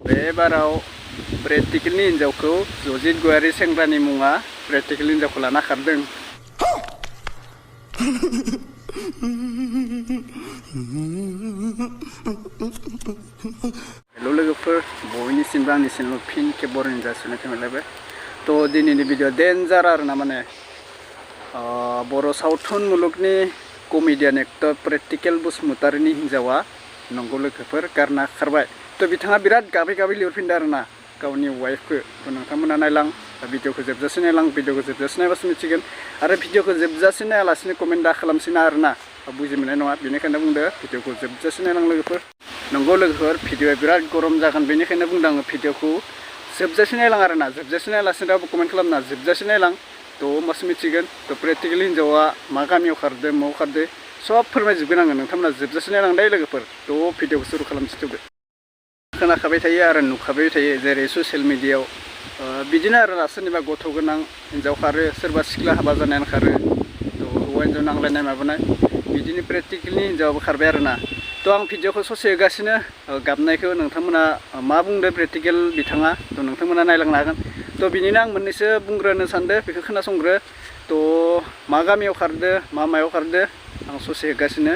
बे बाराव प्रेक्टिकेलनि हिन्जावखौ जजित गयारि सेंग्रानि मुङा प्रेक्टिकेल हिन्जावखौ लाना खारदों। हेल' लोगोफोर, बयनिसिमबो आंनि चेनेलाव फिन खेब बरायनाय जासिनाय थाबाय। थ' दिनैनि भिडिअ डेन्जार आरोना, माने बर' सावथुन मुलुगनि कमेडियान एक्टर प्रेक्टिकेल बसुमतारीनि हिन्जावा नंगौ लोगोफोर गारना खारबाय। थ' बिथाङा बिराद गाबै गाबै लिरफिनदों आरोना गावनि वाइफखौ। थ' नोंथांमोना नायलां, भिडिअखौ जोबजासे नायलां, भिडिअखौ जोबजासे नायबासो मिथिगोन। आरो भिडिअखौ जोबजासे नायालासिनो कमेन्ट दा खालामसिना आरोना, बुजि मोननाय नङा। बेनिखायनो बुंदो भिडिअखौ जोबजासे नायलां लोगोफोर। नंगौ लोगोफोर, भिडिअआ बिराद गरम जागोन, बेनिखायनो बुंदों आङो भिडिअखौ जोबजासे नायलां आरोना। जोबजासे नायालासिनो रावबो कमेन्ट खालामना, जोबजासे नायलां। थ' होमबासो मिथिगोन थ' प्रेक्टिकेल हिन्जावा मा गामियाव खारदों, मायाव खारदों, सब फोरमायजोबगोन आङो। नोंथांमोना जोबजासे नायलां दे लोगोफोर। थ' भिडिअखौ सुरु खालामसिथ'दो। खोनाखाबाय थायो आरो नुखाबाय थायो, जेरै ससियेल मिडियायाव बिदिनो आरोना, सोरनिबा गथ' गोनां हिन्जाव खारो, सोरबा सिख्ला हाबा जानायानो खारो। थ' हौवा हिन्जाव नांलायनाय माबानाय, बिदिनो प्रेक्टिकेलनि हिन्जावाबो खारबाय आरोना। थ' आं भिडिअखौ ससे होगासिनो, गाबनायखौ नोंथांमोना मा बुंदो प्रेक्टिकेल बिथाङा, थ' नोंथांमोना नायलांनो हागोन। थ' बिनिनो आं मोननैसो बुंग्रोनो सानदों, बेखौ खोनासंग्रो। थ' मा गामियाव खारदो, मायाव खारदो, आं ससे होगासिनो।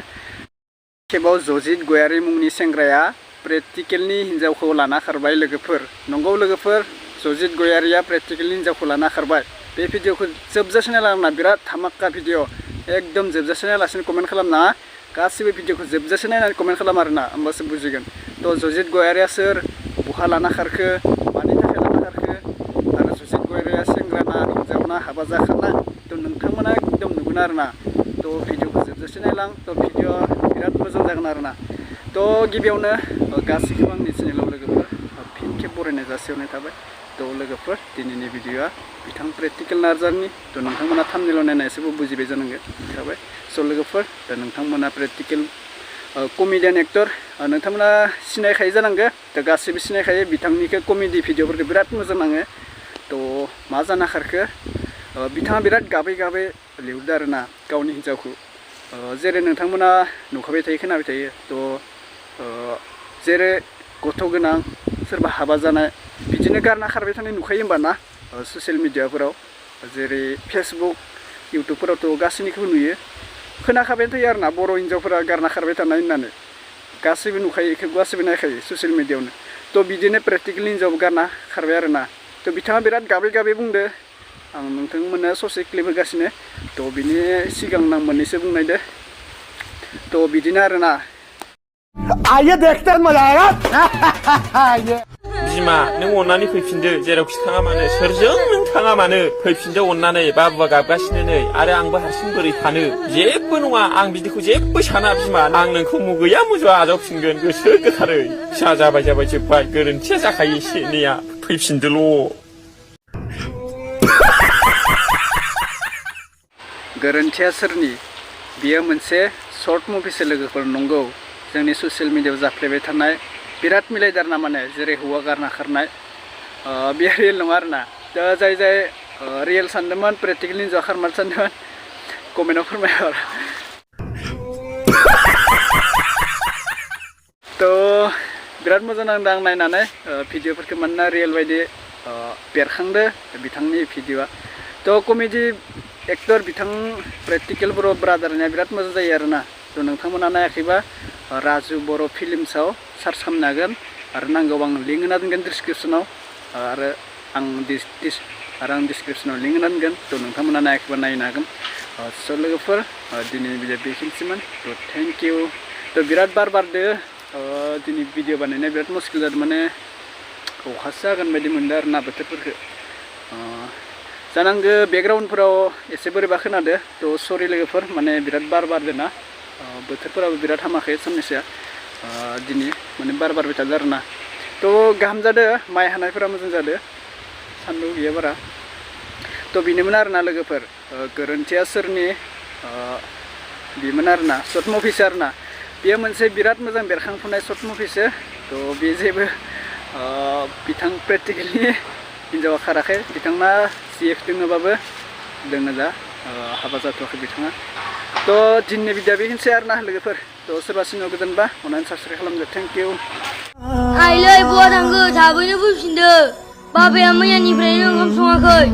खेबाव जजित गयारि मुंनि सेंग्राया प्रेक्टिकेलनि हिन्जावखौ लाना खारबाय लोगोफोर। नंगौ लोगोफोर, जजित गयारिया प्रेक्टिकेलनि हिन्जावखौ लाना खारबाय। बे भिडिअखौ जोबजासे नायलांना, बिराद धामाका भिडिअ, एकदम जोबजासे नायालासिनो कमेन्ट खालामनाङा। गासिबो भिडिअखौ जोबजासे नायनानै कमेन्ट खालाम आरोना, होमबासो बुजिगोन। थ' जजित गयारिया सोर, बहा लाना खारखो, मानि थाखाय लाना खारखो, आरो जजित गयारिया सेंग्राना हिन्जावना हाबा जाखानाय, थ' नोंथांमोना एकदम नुगोन आरोना। थ' भिडिअखौ जोबजासे नायलां, थ' भिडिअआ बिराद मोजां जागोन आरोना। थ' गिबियावनो गासैखौबो आंनि चेनेलाव लोगोफोर फिन खेब बरायनाय जासिहरनाय थाबाय। थ' लोगोफोर, दिनैनि भिडिअआ बिथां प्रेक्टिकेल नार्जारिनि। थ' नोंथांमोना थाम्बनेइलाव नायना एसेबो बुजिबाय जानांगोन थाबाय। स' लोगोफोर, दा नोंथांमोना प्रेक्टिकेल कमेडियान एक्टर, नोंथांमोना सिनायखायो जानांगो। दा गासैबो सिनायखायो, बिथांनिखौ कमेडि भिडिअफोरखौ बिराद मोजां नाङो। थ' मा जाना खारखो, बिथाङा बिराद गाबै गाबै लिरदों आरोना गावनि हिन्जावखौ। जेरै नोंथांमोना नुखाबाय थायो, खोनाबाय थायो। थ' जेरै गथ' गोनां, सोरबा हाबा जानाय, बिदिनो गारना खारबाय थानाय नुखायो होमबा ना ससियेल मिडियाफोराव, जेरै फेसबुक, इउटुबफोरावथ' गासैनिखौबो नुयो। खोनाखाबाय थायो आरोना बर' हिन्जावफोरा गारना खारबाय थानाय होननानै। गासैबो नुखायो, बेखौ गासैबो नायखायो ससियेल मिडियायावनो। थ' बिदिनो प्रेक्टिकेल हिन्जाव गारना खारबाय आरोना। थ' बिथाङा बिराद गाबै गाबै बुंदो। आं नोंथांमोननो ससे क्लिप होगासिनो। थ' बिनि सिगां आं मोननैसो बुंनायदो। थ' बिदिनो आरोना। आइए देखते हैं मजा आएगा। बिमा नों अननानै फैफिनदो, जेरावखि थाङा मानो, सोरजों नों थाङा मानो फैफिनदो अननानै। बाबुआ गाबगासिनो नै, आरो आंबो हारसिं बोरै थानो। जेबो नङा, आं बिदिखौ जेबो साना बिमा। आं नोंखौ मुगैया मुजवा आजावफिनगोन गोसो गोथारै। फिसा जाबाय जोब्बाय, गोरोन्थिया जाखायो एसे एनैया, फैफिनदोल'। गोरोन्थिया सोरनि? बियो मोनसे सर्ट मुभिसो लोगोफोर। नंगौ, जोंनि ससियेल मिडियायाव जाफ्लेबाय थानाय बिराद मिलायदारना, माने जेरै हौवा गारना खारनाय, बेयो रियेल नङा आरोना। दा जाय रियेल सानदोंमोन, प्रेक्टिकेल हिन्जावा खारमार सानदोंमोन, कमेन्टआव फोरमायहर। थ' बिराद मोजां नांदों आं नायनानै भिडिअफोरखौ, मानोना रियेल बायदि बेरखांदो बिथांनि भिडिअआ। थ' कमेडि एक्टर बिथां प्रेक्टिकेल बर' ब्रादारनिया बिराद मोजां जायो आरोना। थ' नोंथांमोना नायाखैबा राजु बर' फिल्मसआव सार्च खालामनो हागोन, आरो नांगौबा आं लिंक होना दोनगोन डिसक्रिपसनाव, आरो आं डिसक्रिपसनाव लिंक होना दोनगोन। थ' नोंथांमोना नायाखैबा नायनो हागोन। स' लोगोफोर, दिनैनि भिडिअ बेखिनिसैमोन। थ' थेंक इउ। थ' बिराद बार बारदो, दिनै भिडिअ बानायनाया बिराद मुस्किल जादों, माने अखासो जागोन बायदि मोनदों आरोना बोथोरफोरखौ। जानांगौ बेकग्राउन्डफोराव एसे बोरैबा खोनादो। थ' सरि लोगोफोर, माने बिराद बार बारदों ना, बोथोरफोराबो बिराद हामाखै साननैसोआ। दिनै माने बार बारबाय थादों आरोना। थ' गाहाम जादों, माइ हानायफोरा मोजां जादों, सान्दुं गैया बारा। थ' बेनोमोन आरोना लोगोफोर, गोरोन्थिया सोरनि, बेमोन आरोना सर्ट मुभिसो आरोना। बेयो मोनसे बिराद मोजां बेरखांफुनाय सर्ट मुभिसो। थ' बे जेबो बिथां प्रेक्टिकेलनि हिन्जावा खाराखै। बिथांना CF दोङोबाबो दोङो दा, हाबा जाथ'वाखै बिथाङा। थ' दिनैनि भिडिअआ बेखिनिसै आरोना लोगोफोर। थ' सोरबा चेनेल गोदानबा अननानै साबस्क्राइब खालामदो थेंक इउ आइलै बहा थांखो थाबैनो फैफिनदो बाबाया मैयानिफ्रायनो ओंखाम सङाखै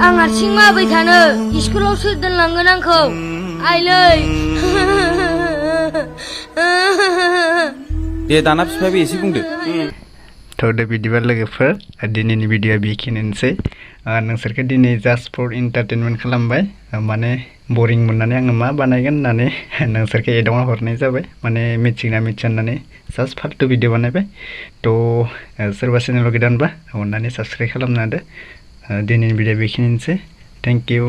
आं हारसिं माबोरै थानो स्कुलाव सोर दोनलांगोन आंखौ आइलै दे दाना बिफायाबो एसे बुंदो थ' दे बिदिबा लोगोफोर दिनैनि भिडिअ'आ बेखिनियानोसै नोंसोरखौ दिनै जास्ट फर इन्टारटेनमेन्ट खालामबाय माने बरिं मोननानै आङो मा बानायगोन होननानै नोंसोरखौ एदावना हरनाय जाबाय माने मिथिना मिथिया होननानै जास्ट फाल्तु भिडिअ बानायबाय थ' सोरबा चेनेलाव गोदानबा अननानै साबस्क्राइब खालामना होदो दिनैनि भिडिअ'आ बेखिनियानोसै थेंक इउ